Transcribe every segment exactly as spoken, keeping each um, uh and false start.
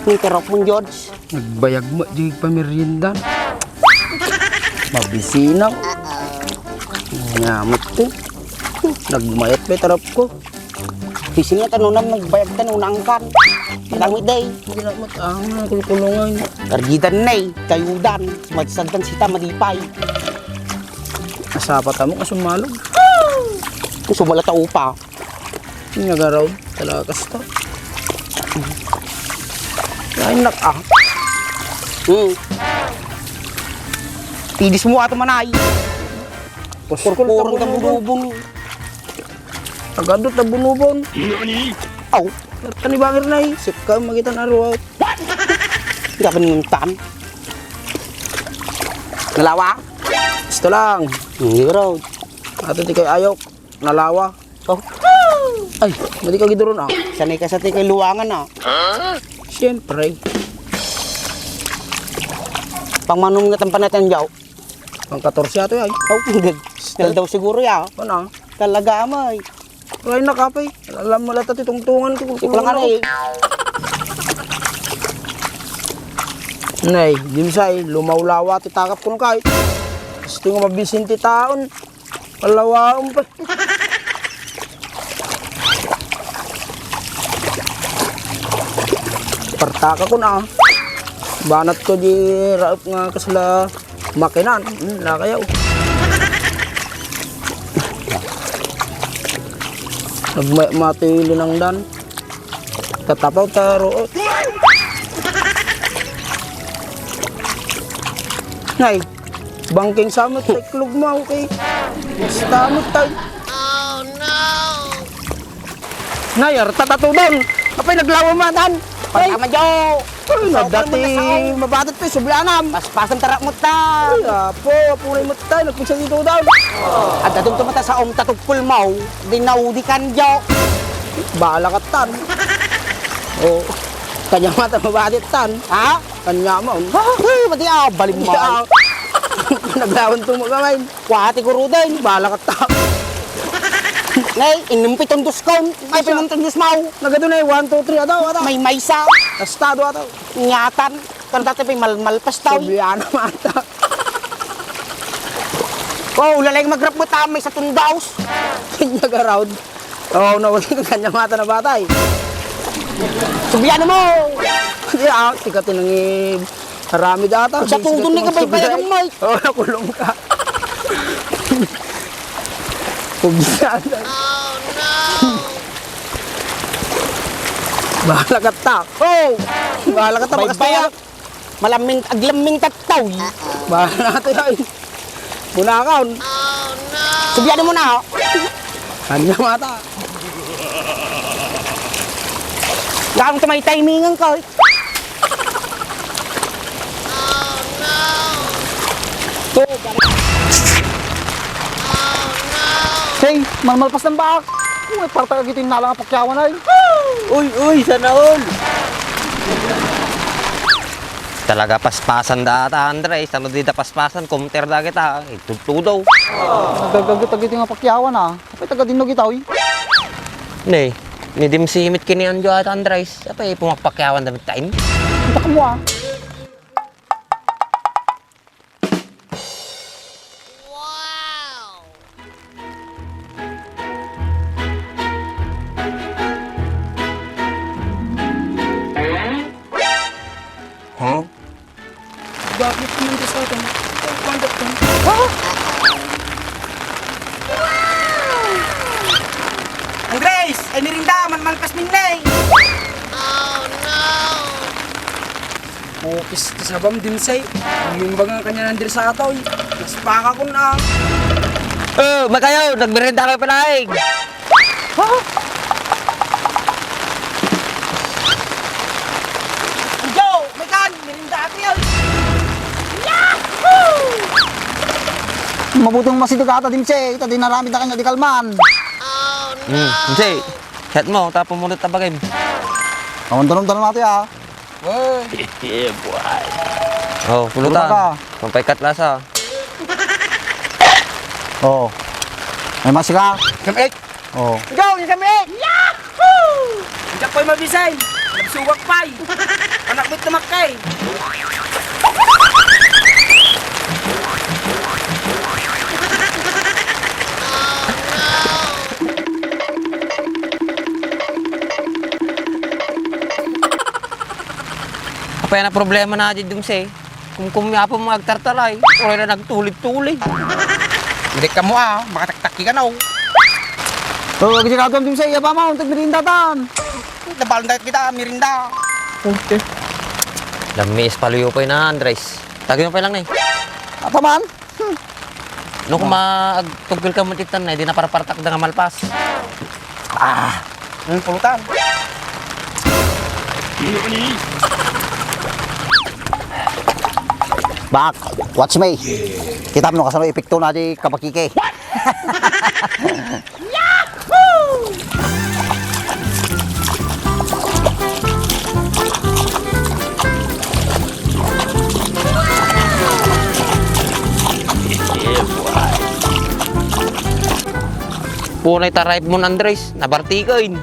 Ang tarap mo, George. Nagbayag mo, di pamerienda. Mabisinaw. Nyamat to. Nagmayat pa yung tarap ko. Bisin nga tanunam, nagbayag tanunang kan. Nagamit day. Hindi na mat-, ang kulkulungan. Kargidan na eh. Kayudan. Magsandan sita, malipay. Asapa tamo, asumalog. Sumala ta upa. Nagaraw, talaga kasta. Ay, nak-, ah. Hmm. Pidis mo ato manay. Puspurong ta bunubon. Agadot na bunubon. Aw. Tani bangir na eh. Sika, magitan araw. Dapat nguntan. Nalawa? Gusto lang. Hindi, bro. Ato ti kay ayok. Nalawa. Oh. Ay, madi ka giduron, ah. Sanay ka sa tikay luwangan, ah. Siyempre. Pang manong nga tampan natin, yaw. Pang katorse ato, ay. Oh, hindi. Naldaw siguro, ya. Ano? Talaga, amay. Wala na, kapay. Alam mo, lata ti tungtungan ko. Ito lang, ano, eh. Nay, dimsay, lumawlawa ti takap kun kay. Gusto nga mabisin ti taon. Palawaon pa. Partaka ko na. Banat ko di raop nga kasla makinan. Hmm, nakayaw. Nagma-, mati linangdan. Tatapaw ta root. Nay, bangking samot, tay klug mo, okay? Samot, tay. Oh, no! Nay, arta tatudon. Apay, naglawa matan. Ay. Pagkama, Jo. Ay, na, dati mabadat pa, sublianam. Paspasan tarak mo ta. Ay, apo, apo na yung mata, nagpigsa dito daw. At atong tumata sa om tatugpul mo, di naudikan, Jo. Bahala ka tan. Oh, kanya mata mabadat tan. Ha? Kanya mo. Ha? Uy, mati, ah, balim mo. Naglawan to mo kamay. Kuha ti guruden. Bahala ka ta. Nay, inum piton dos kon. Ay, pinon ton dos mau. Nagado na eh, one, two, three, adaw, adaw. May maysa. Estado, adaw. Ngatan. Kan dati pa'y malmalpas tao, eh. Sabihan na mata. Oh, ulalay magrap mo, tamay sa tundaos. Kanya ka, Raud. Oh, nawala ka kanya mata na batay. Sabihan mo. Hindi, ah, tika tinangib. Harami data. Sa tungtong ni kabaybayan mo, eh. Oh, nakulong ka. Pugyan. Oh, no! Bahala ka ta. Oh! Bahala ka ta, bakas Baybaya. Tayo. Malaming, aglaming tattaw. Bahala na tayo, eh. Bunakaw. Oh, no! Subian mo na, oh. Kanya mata. Gawang tumay timingan ka, eh. Hey, malmalpas ng baak. Uy, parta ka gito yung nalang pakyawan ay. Uy, uy, sana all. Talaga paspasan da ata, Andres. Ano di da paspasan? Kumter da kita. Ito tudaw. Nagagagot agito yung pakyawan, ah. Apay taga dinno gitaw, eh. Ne, ni dim simit kini Anjo at Andres. Apay pumakpakyawan damit tain. Antak mo, ah. Huh? Bakit naman ka sa akin? Ikaw, conduct ka. Ha? Andres! Ay, mirinda! Malmalpas minne! Oh, no! Pupis ti sabam, Dimsay. Ang imbagan kanya ng Andres sa atoy. Mas baka kun ang. Oh, makayaw! Nagmerenda kayo palaig! Joe, may kan, mirinda ako yun. Yahoo! Mabuting masidag ata, Dimse. Ita, dinaramid na kanya di kalman. Hmm, Dimse. Chat mo, tapos mo ulit tabagay. Awan tanong-tanong natin, ah. Hoy! Yeah, boy. Oh, pulutan. Pulutan ka. Pampaikat lasa. Oh. May masika? Come, eh. Oh. Go, isa mi! Yahoo! Diak pay mabisay. Nagsuwak pay. Anak mo tumakkay. Apay a problema na di Dumsay? Kumkumi apo mo agtartaray, uray na nagtulid-tulid. Hindi ka mo, ah, makataktakki ka, no? Oh, kasi ka, Dumsay, iya pa mo, untag merienda tan. Nabal na kita, merienda. Okay. Lammis paluyo pay na, Andres. Tago mo pay lang, ni. Apa man? Hmm. No, kuma agtugkol ka mo titan na, di na parpartak da nga malpas. Ah. Hmm, pulutan. Bak, watch me. Kita mo no kasano epekto na di kabakike. Punay ta ripe mo, Andres, nabartiken.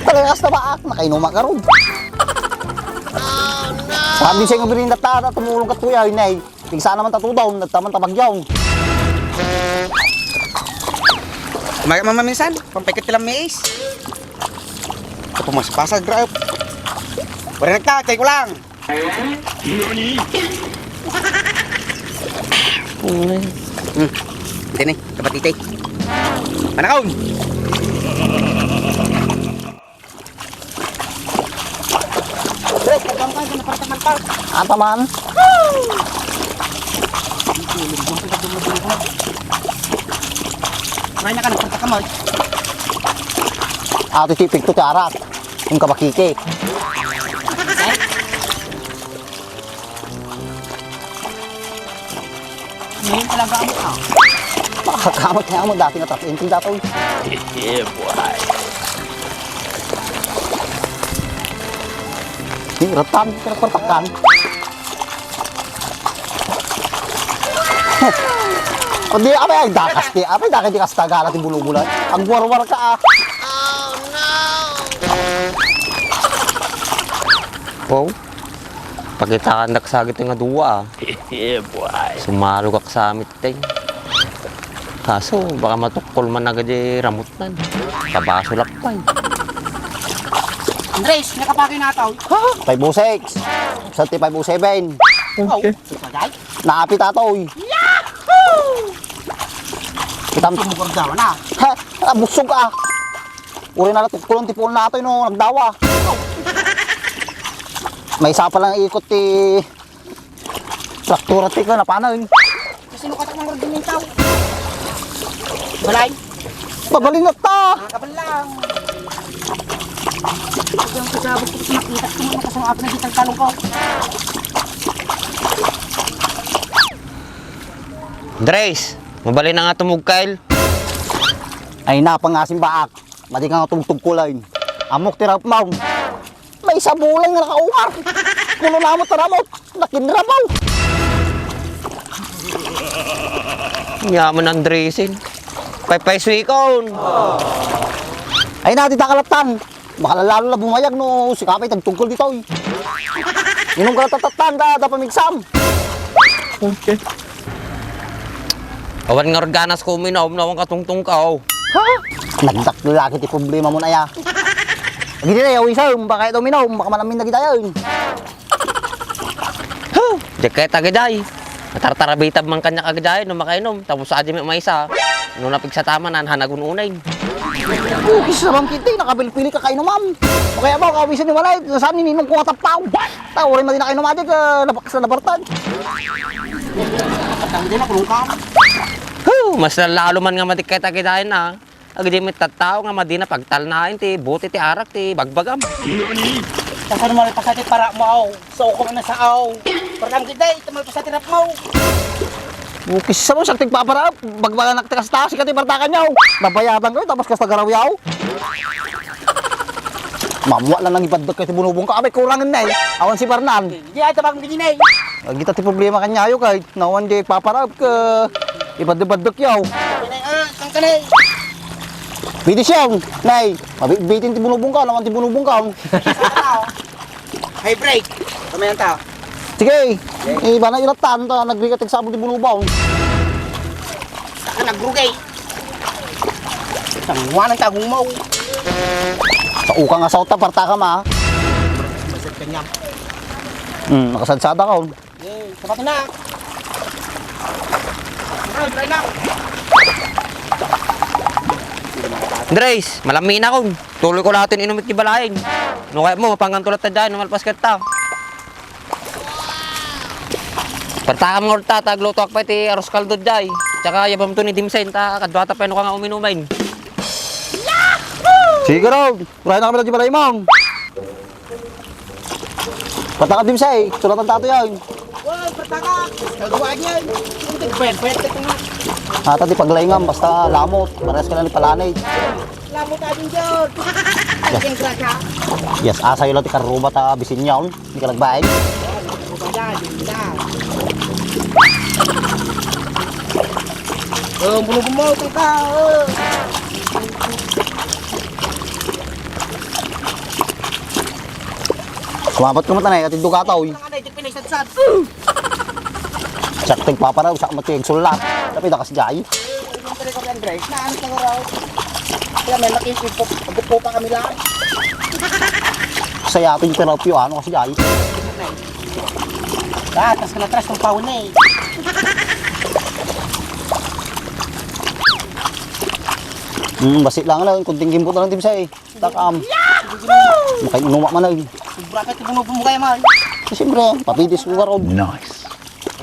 Talaga kasta ba, ah? Nakainuma ka ron. Sabi siya nga birin na ta, tumulong ka tuya, inay. Pigsa naman ta tudon, nagtaman ta bagyaw. May mamaminsan, pampikit ti lammis. Ito pumaspasag, grabe. Wala nagta, kay ko lang. Hmm. Dini, kapatite. Panakaon. Tres, kagam ka, napartak man pa. Apa man? Maray na ka, napartak ka, Mar. Ato ti epekto ti arak. Yung kabakike. Ngayon talaga amo ka. Makakamot nga amo, dati nga trap entry datoy. Yeah, boy. Ni ratan, pero pertakan. O di, apay, ay, dakas ti, apay, dakas ti kasta gala ti bulubulay. Agwarwar ka, ah. Wow. Pakitaandak sa gito nga dua, ah. Yeah, boy. Sumalogak sa amiteng. Kaso, baka matukkol man agad di ramutnan. Kabaso lakpay. Andres, nakapagay na tao. Ha? Five oh six. Sa ti five oh seven. Okay. Aw, sipagay? Naapit atoy. Yahoo! Kitam- Sumugod daw na. Ha? Ah, busog, ah. Uri na natukkulon ti puon natoy no nagdawa. May isa pa lang ikot ti traktura ti ka napanan. Kasi nukatak ng ordinitaw. Balay. Babalin na ta. Ang kabalang. Ang kasabot ko sa makita ko mga kasama na di talong ko. Andres, mabalin na nga tumugkail. Ay, napangasim baak. Madi ka nga tumtugkulain. Amok ti rapmaw. May isa bulan nga nakaungar. Kuno namot na ramot. Nakinrabaw. Yaman Andresin. Paypay suikon. Ay na, di ta kalatan. Makalalalo na bumayag no, si Kapay tagtungkol dito, eh. Inong kalatatatan da, da pamigsam. Okay. Awan nga organas ko uminom, nawan katungtong ka, oh. Ha? Nagdakdulaki ti problema mo na ya. Gini na, yaw isa, baka ito uminom, baka malamin na kita yun. Huh! Di kaya tagiday. Natartarabitab man kanya kagiday, no makainom. Tapos adi may umaysa. No napigsa tama, nanhanagun unay. Ukis na bang kita, nakapilpili ka kainuman. O kaya ba, kawisan ni walay, saan nininong ko nga tapaw? Tao rin madi na kainuman, di ka napakas na nabartan. Patang din ako nung kam. Huh! Mas lalo man nga madi kaya tagiday na. Agdi met tattao nga madi na pagtalnaen ti buti ti arak ti bagbagam. Kasano malpasa ti para mo, aw? Sa ukom na sa aw. Parang kita, ito malpasa ti rap mo. Ukis sa mo, saktig papara, bagbaga nak ti kasta, sikat ti partakan niyo. Babayatan ko, tapos kasta garaw yaw. Mamuha lang nang ibaddek kay ti bunubong ka, abay, kurangan na eh. Awan si Parnan. Di ay tabang gini na eh. Agita ti problema kanyayo kay, nawan di papara, ka, ibaddek-baddek yaw. Kanay, ah, kang kanay. Pwede siya, nay. Mabitbitin ti bunubong ka, naman ti bunubong ka. High break. Kamayan ta. Sige, ibana iratan ta, nagrigat eksabo ti bunubong. Saka nagrugay. Sanguanan ta, gumaw. Sa ukang asaw ta, parta ka ma. Masad kanya. Hmm, nakasadsada ka, oh. Eh, sapato na. Tara, try na. Andres, malami na kun. Tuloy ko lahat yung inumit di balain. No kaya mo, mapangan tulat ta dyan, malpas ka ta. Partakam nga urta, tagluto ak pa iti arroz caldo jay. Tsaka yabam to ni Dimsen, ta kadwata pa no ka nga uminumin. Sige raw, urayan na kami lang di balay, ma'am. Partakam, Dimsay, sulatan tato yan. Wow, partakam. Kagawaan yan. Hindi, pwede, pwede ka nga. Ata di paglaingam, basta lamot. Parehas ka lang ni Palanay. Lamot atin, Jor. Yes. Ang grasa. Yes, asa yun lang ti karuba ta bisin niya, oh. Hindi ka nagbaing. Karuba yan, hindi na. Oh, bulu-bulu, teka, oh. Kumapat ka mata na, ati duga tao, eh. Ang anay, di pinasadsad. Sakto, paparaw, sa mati, agsulat. Tapi dakas jay. Ang pare ko, Andres, na ano siguro? Kaya may makikipo, gupo pa kami lang. Saya atin, pero piyo, ano kasi jay? Gatas ka na, tras ng paon eh. Hmm, basi lang lang, kunting gimbot lang, Dimsay. Takam. Makainuma man ay. Sobra ka, tibuno mo kaya man. Eh, siyempre, papidis ko karod. Nice.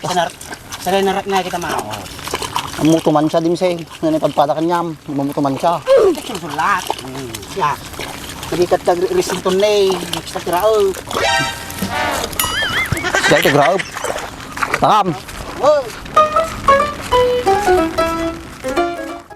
Sanar-, sanay na rat na kita, mao. Ang mutuman siya, Dimsay. Nga ni pagpada kanyam, mamutuman siya. Ito, sulat. Hmm, siya. Hindi ka tag-resinton na eh. Nagsatirao. Siya ito, grabe. Takam. Oh.